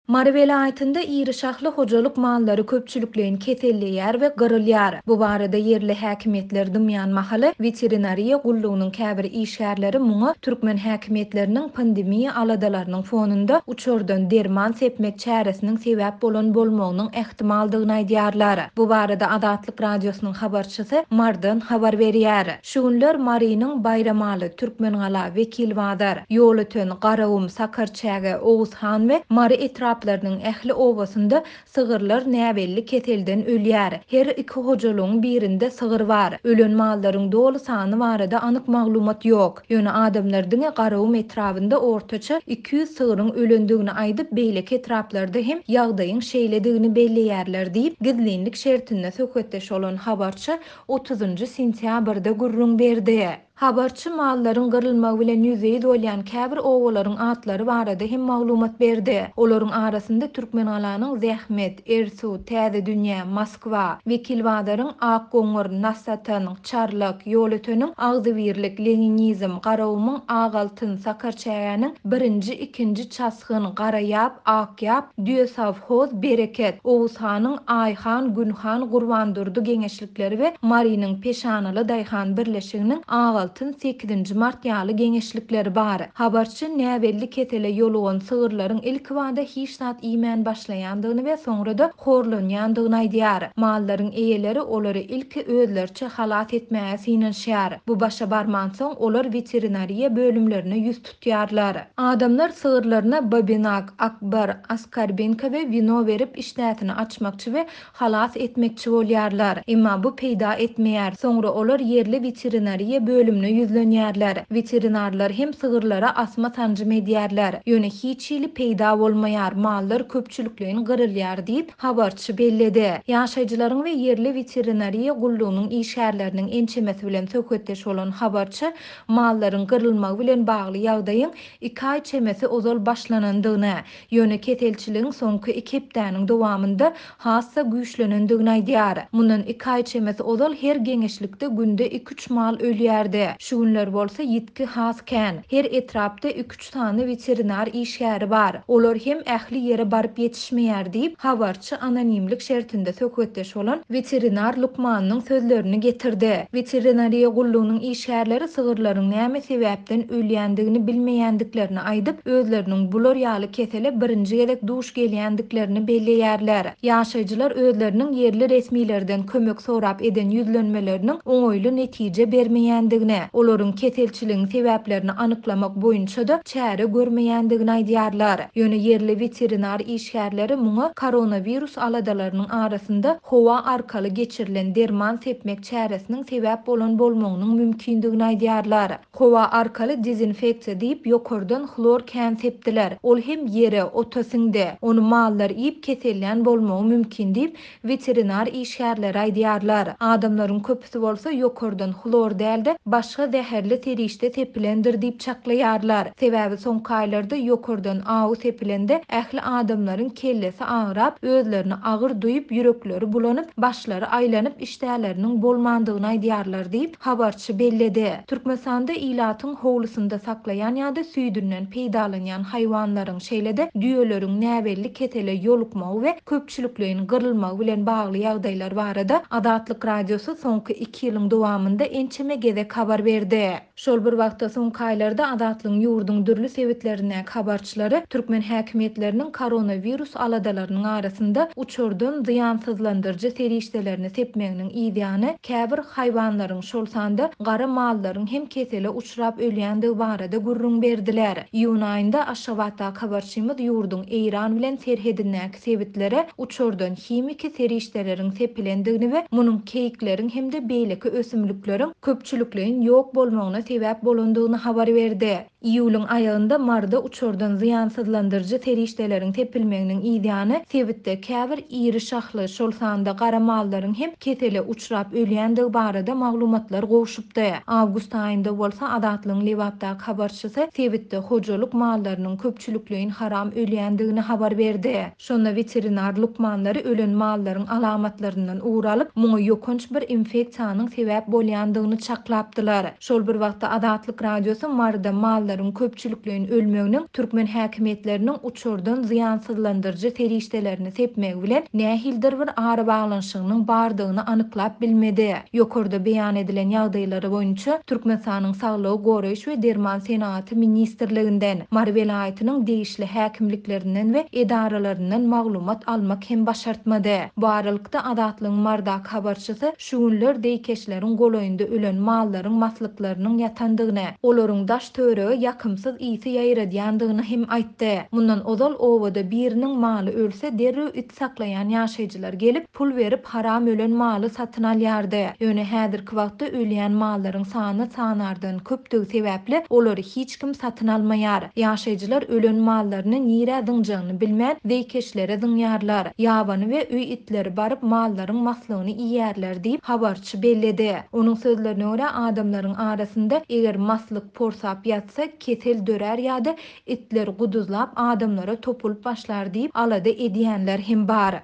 Mary welaýatynda iri şahly hojalyk mallary köpçülikleýin keselleýär we gyrylýar. Bu barada ýerli häkimiýetler dymýan mahaly, weterinariýa gullugynyň käbir işgärleri muňa türkmen häkimiýetleriniň pandemiýa aladalarynyň fonunda uçardan derman sepmek çäresiniň sebäp bolan bolmagynyň ähtimaldygyny aýdýarlar. Bu barada Azatlyk Radiosynyň habarçysy Marydan habar berýär. Şu günler Marynyň Baýramaly, Türkmengala, Wekilbazar, Ýolöten, Garagum, Sakarçäge, Oguzhan we Mary etraplarynyň ähli obasynda sygyrlar näbelli keselden ölýär. Her iki hojalygyň birinde sygyr bar. Ölen mallaryň doly sany barada anyk maglumat ýok. Ýöne adamlar diňe Garagum etrabynda ortaça 200 sygryň ölendigini aýdyp, beýleki etraplarda hem ýagdaýyň şeýledigini belleýärler diýip, gizlinlik şertinde söhbetdeş bolan habarçy otuzynjy sentýabrda gürrüň berdi. Habarçy mallaryň gyrylmagy bilen ýüzbe-ýüz bolýan käbir obalaryň atlary barada hem maglumat berdi. Olaryň arasynda Türkmengalanyň Zähmet, Ersu, Täze dünýä, Moskwa, Wekilbazaryň Akgoňur, Nasatan, Çarlak, Ýolöteniň Agzybirlik, Leninizm, Garagumuň Ak altyn, Sakarçägäniň Birinji, Ikinji Çasgyn, Garaýap, Akýap, Düýesawhoz, Bereket, Oguzhanyň Aýhan, Günhan, Gurbandurdy geňeşlikleri we Marynyň Peşanaly daýhan birleşiginiň Agaltyn, Sekizinji mart ýaly geňeşlikleri bar. Habarçy näbelli kesele ýolugan sygyrlaryň ilkibada hiç zat iýmän başlaýandygyny we soňra-da horlanýandygyny aýdýar. Mallaryň eýeleri olary ilki özleriçe halas etmäge synanyşýar. Bu başa barmansoň, olar weterinariýa bölümlerine ýüz tutýarlar. Adamlar sygyrlaryna babinak, akbar, askarbinka we wino berip işdäsini açmakçy we halas etmekçi bolýarlar. Emma bu peýda etmeýär. Soňra olar ýerli weterinariýa bölümine ýüzlenýärler. Weterinarlar hem sygyrlara asma sanjym edýärler. Ýöne hiç hili peýda bolmaýar, mallar köpçülikleýin gyrylýar diýip, habarçy belledi. Ýaşaýjylaryň we ýerli weterinariýa gullugynyň işgärleriniň ençemesi bilen söhbetdeş bolan habarçy mallaryň gyrylmagy bilen bagly ýagdaýyň iki aý çemesi ozal başlanandygyny, ýöne keselçiligiň soňky iki hepdäniň dowamynda has-da güýçlenendigini aýdýar. Mundan iki aý çemesi ozal her geňeşlikde günde iki-üç mal ölýärdi. Şu günler bolsa ýitgi has kän. Her etrapda iki-üç sany weterinar işgäri bar. Olar hem ähli ýere baryp ýetişmeýär diýip, habarçy anonimlik şertinde söhbetdeş bolan weterinar lukmanynyň sözlerini getirdi. Weterinariýa gullugynyň işgärleri sygyrlaryň näme sebäpden ölýändigini bilmeýändiklerini aýdyp, özleriniň bular ýaly kesele birinji gezek duş gelýändiklerini belleýärler. Ýaşaýjylar özleriniň ýerli resmilerden kömek sorap eden ýüzlenmeleriniň oňaýly netije bermeýändigini, olaryň keselçiligiň sebäplerini anyklamak boýunça-da çäre görmeýändigini aýdýarlar. Ýöne ýerli weterinar işgärleri muňa koronawirus aladalarynyň arasynda howa arkaly geçirilen derman sepmek çäresiniň sebäp bolan bolmagynyň mümkindigini aýdýarlar. Howa arkaly dezinfeksiýa diýip ýokardan hlor kän sepdiler. Ol hem ýere, ota siňdi. Ony mallar iýip kesellän bolmagy mümkin diýip, weterinar işgärleri aýdýarlar. Adamlaryň köpüsi bolsa ýokardan hlor däl-de, başga zäherli serişde sepilendir diýip çaklaýarlar. Sebäbi soňky aýlarda ýokardan awy sepilende ähli adamlaryň kellesi agrap, özlerini agyr duýup, ýürekleri bulanyp, başlary aýlanyp, işdäleriniň bolmandygyny aýdýarlar diýip, habarçy belledi. Türkmenistanda ilatyň howlusynda saklaýan ýa-da süýdünden peýdalanýan haýwanlaryň, şeýle-de düýeleriň näbelli kesele ýolukmagy we köpçülikleýin gyrylmagy bilen bagly ýagdaýlar barada Azatlyk Radiosy soňky iki ýylyň dowamynda ençeme gezek habar berdi. Şol bir wagtda, soňky aýlarda Azatlygyň ýurduň dürli sebitlerindäki habarçylary türkmen häkimiýetleriniň koronawirus aladalarynyň arasynda uçardan zyýansyzlandyryjy serişdelerini sepmeginiň yzýany käbir haýwanlaryň, şol sanda gara mallaryň hem kesele uçrap ölýändigi barada gürrüň berdiler. Iýun aýynda Aşgabatdaky habarçymyz ýurduň Eýran bilen serhedindäki sebitlere uçardan himiki serişdeleriň sepilendigini we munuň keýikleriň hem-de beýleki ösümlikleriň köpçülikleýin ýok bolmagyna sebäp bolandygyny habar berdi. Iýulyň aýagynda Maryda uçardan zyýansyzlandyryjy serişdeleriň sepilmeginiň yzýany sebitde käbir iri şahly, şol sanda gara mallaryň hem kesele uçrap ölýändigi barada maglumatlar gowşupdy. Awgust aýynda bolsa Azatlygyň Lebapdaky habarçysy sebitde hojalyk mallarynyň köpçülikleýin haram ölýändigini habar berdi. Şonda weterinar lukmanlary ölen mallaryň alamatlaryndan ugur alyp, muňa ýokanç bir infeksiýanyň sebäp bolýandygyny çaklapdylar. Şol bir wagtda Azatlyk Radiosy Maryda mallaryň. mallaryň köpçülikleýin ölmeginiň türkmen häkimiýetleriniň uçardan zyýansyzlandyryjy serişdelerini sepmegi bilen nähilidir bir arabaglanyşygynyň bardygyny anyklap bilmedi. Ýokarda beýan edilen ýagdaýlary boýunça Türkmenistanyň Saglygy goraýyş we derman senagaty ministrliginden, Mary welaýatynyň degişli häkimliklerinden we edaralaryndan maglumat almak hem başartmady. Bu aralykda, Azatlygyň Marydaky habarçysy şu günler zeýkeşleriň golaýynda ölen mallaryň maslyklarynyň ýatandygyny, olaryň daş-töwerege ýakymsyz ysy ýaýradýandygyny hem aýtdy. Mundan ozal obada biriniň maly ölse, derrew it saklaýan ýaşaýjylar gelip, pul berip, haram ölen maly satyn alýardy. Ýöne häzirki wagtda ölýän mallaryň sany sanardan köpdügi sebäpli, olary hiç kim satyn almaýar. Ýaşaýjylar ölen mallaryny nirä zyňjagyny bilmän, zeýkeşlere zyňýarlar. Ýabany we öý itleri baryp mallaryň maslygyny iýýärler diýip, habarçy belledi. Onuň sözlerine görä, adamlaryň arasynda eger maslyk porsap ýatsa, kesel dörär ýa-da itler guduzlap adamlara topulyp başlar diýip alada edýänler hem bar.